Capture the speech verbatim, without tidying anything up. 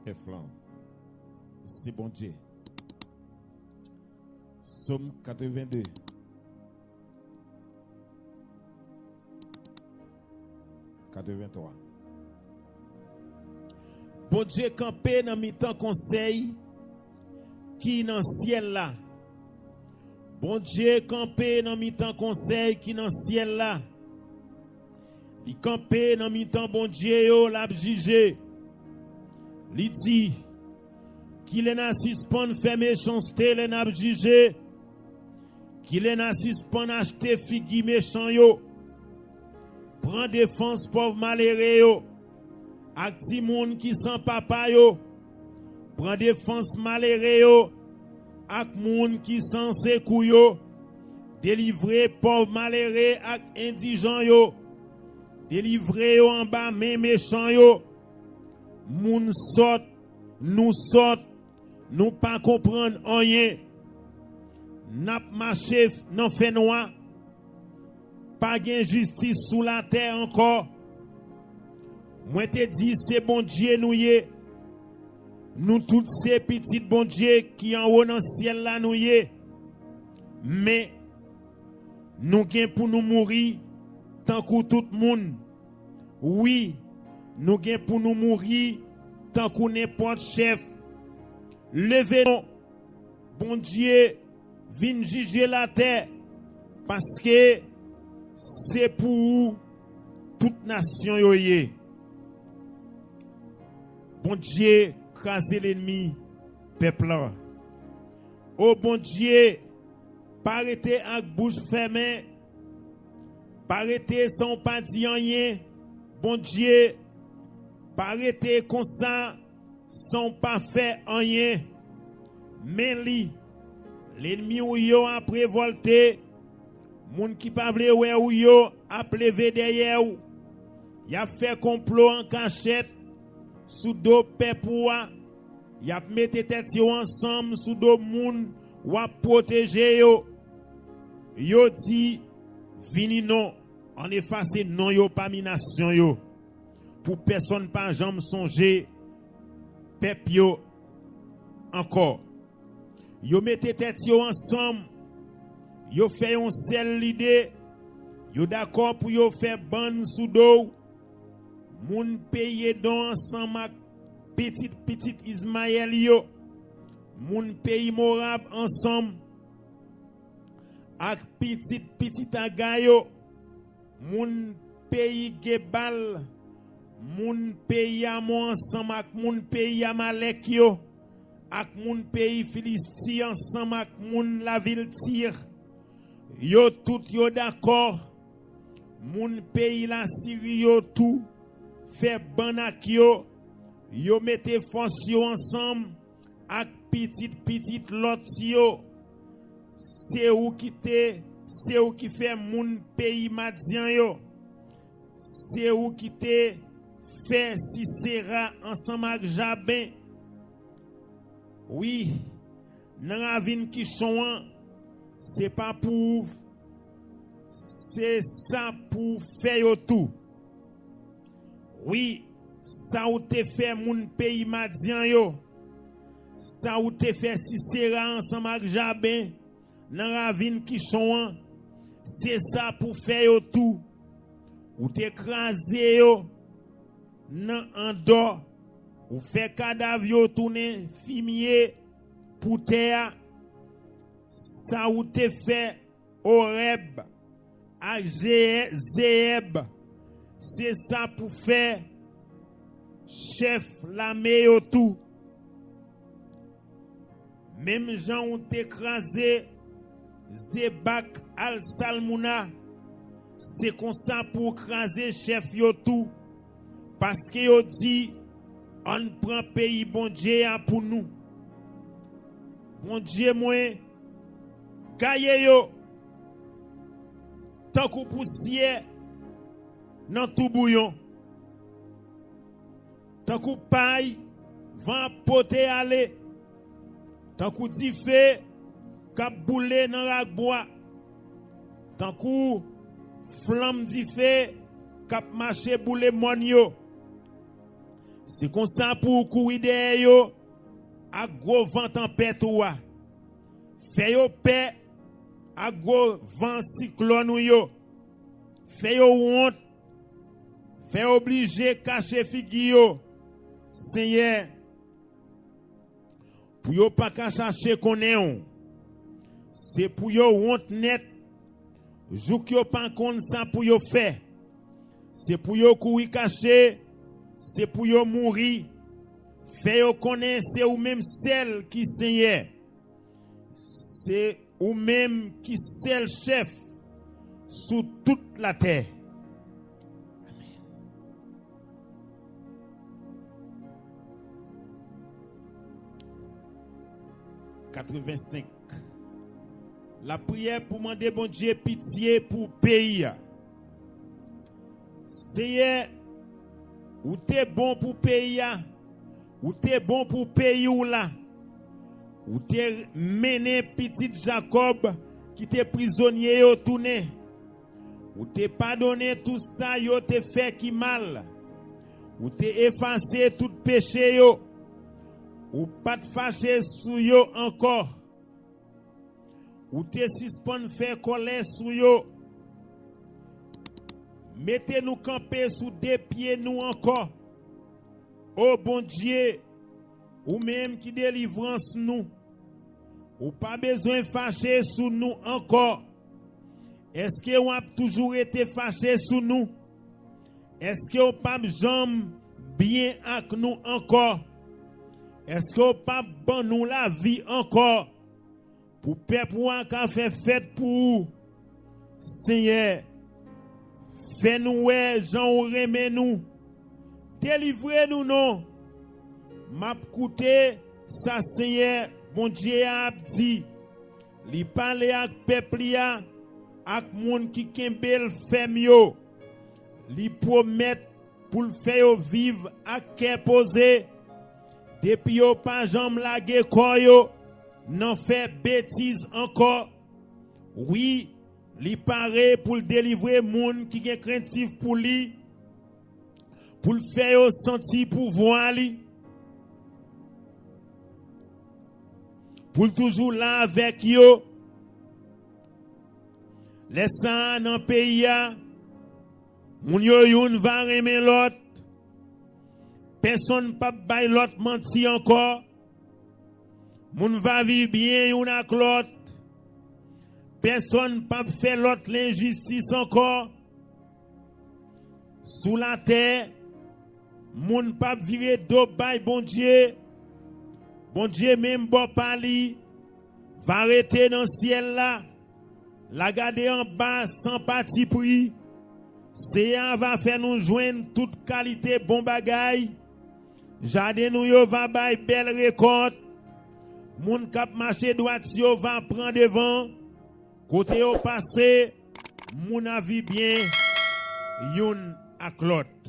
Chèf lan, se Bondye. Sòm katrevenn de, katrevenn twa. Bondye kanpe nan mitan konsèy ki nan syèl la. Bondye kanpe nan mitan konsèy ki nan syèl la. Li kanpe nan mitan bondye yo, l ap jije. Li di, "Kilè n a sispann fè mechanste lè n ap jije? Kilè n a sispann achte figi mechan yo? Pran defans pòv malere yo ak timoun ki san papa yo. Pran defans malere yo ak moun ki san sekou yo. Delivre pòv malere ak endijan yo. Delivre yo anba men mechan yo. Moun sòt, nou sòt, nou pa konprann anyen. N ap mache nan fènwa. Pa gen jistis sou latè ankò." Mwen te di, "Se Bondye nou ye. Nou tout se pitit Bondye ki anwo nan syèl la nou ye. Men, nou gen pou nou mouri tankou tout moun. Wi, nou gen pou nou mouri tankou nenpòt chèf. Leve non, Bondye, vin jije latè, paske se pou ou tout nasyon yo ye." Bondye kraze lènmi pèp lan. O Bondye, pa rete ak bouch fèmen. Pa rete san w pa di anyen. Bondye, pa rete konsa san w pa fè anyen. Men li, lènmi w yo ap revòlte. Moun ki pa vle wè w yo ap leve dèyè w. Y ap fè konplo an kachèt sou do pèp ou a. Y ap mete tèt yo ansanm sou do moun w ap pwoteje yo. Yo di, "Vini non, ann efase non yo pami nasyon yo, pou pèsonn pa janm sonje pèp yo ankò." Yo mete tèt yo ansanm, yo fè yon sèl lide, yo dakò pou yo fè bann sou do w. Moun peyi Edon ansanm ak pitit pitit Izmayèl yo, moun peyi Mowab ansanm ak pitit pitit Aga yo, moun peyi Gebal, moun peyi Amon ansanm ak moun peyi Amalèk yo, ak moun peyi Filisti ansanm ak moun lavil Tir. Yo tout yo dakò. Moun peyi Lasiri yo tou fè bann ak yo. Yo mete fòs yo ansanm ak pitit pitit Lòt yo. Se ou ki te, se ou ki fè moun peyi Madyan yo. Se ou ki te fè Sisera ansanm ak Jaben. Wi, nan ravin Kichon an, se pa pou ou, se sa pou w fè yo tou. Wi, sa ou te fè moun peyi Madyan yo, sa ou te fè Sisera ansanm ak Jaben nan ravin Kichon an, se sa pou fè yo tou. Ou te kraze yo nan Andò, ou fè kadav yo tounen fimye pou tè a. Sa ou te fè Orèb ak Jeye-, Zeyèb, se sa pou fè chèf lame yo tou. Menm jan ou te kraze Zeba ak Salmouna, se konsa pou w kraze chèf yo tou, paske yo di, "Ann pran peyi Bondye a pou nou." Bondye mwen, gaye yo tankou pousyè nan toubouyon, tankou pay van ap pote ale, tankou dife k ap boule nan rakbwa, tankou flanm dife k ap mache boule mòn yo. Se konsa pou w kouri dèyè yo ak gwo van tanpèt ou a. Fè yo pè ak gwo van siklòn ou yo. Fè yo wont. Fè yo blije kache figi yo, Senyè, pou yo pa ka chache konnen w. Se pou yo wont nèt, jouk yo pa konn sa pou yo fè. Se pou yo kouri kache, se pou yo mouri. Fè yo konnen se ou menm sèl ki Senyè. Se ou menm ki sèl chèf sou tout latè. Amèn. Katrevensenk. Lapriyè pou mande Bondye pitye pou peyi a. Senyè, ou te bon pou peyi a. Ou te bon pou peyi w la. Ou te mennen pitit Jakòb ki te prizonye yo tounen. Ou te padone tou sa yo te fè ki mal. Ou te efase tout peche yo. Ou pa t fache sou yo ankò. Ou te sispann fè kòlè sou yo. Mete nou kanpe sou de pye nou ankò. O Bondye, ou menm ki delivrans nou, ou pa bezwen fache sou nou ankò. Èske w ap toujou rete fache sou nou? Èske w p ap janm byen ak nou ankò? Èske w p ap ban nou lavi ankò? Pou pèp ou a ka fè fèt pou ou, Senyè, fè nou wè jan ou renmen nou. Delivre nou non. M ap koute sa Senyè Bondye a ap di. Li pale ak pèp li a, ak moun ki kenbe l fèm yo. Li pwomèt pou l fè yo viv ak kè poze, depi yo pa janm lage kò yo nan fè betiz ankò. Wi, li pare pou l delivre moun ki gen krentif pou li, pou l fè yo santi pouvwa li, pou l toujou la avèk yo. Lè sa a nan peyi a, moun yo youn va renmen lòt. Pèsonn p ap bay lòt manti ankò. Moun va viv byen youn ak lòt. Pèsonn p ap fè lòt lenjistis ankò. Sou latè, moun p ap vire do bay Bondye. Bondye menm bò pa li va rete nan syèl la. L a gade anba san patipri. Seyè a va fè nou jwenn tout kalite bon bagay. Jaden nou yo va bay bèl rekòt. Moun k ap mache dwat yo va pran devan. Kote yo pase, moun ap viv byen youn ak lòt.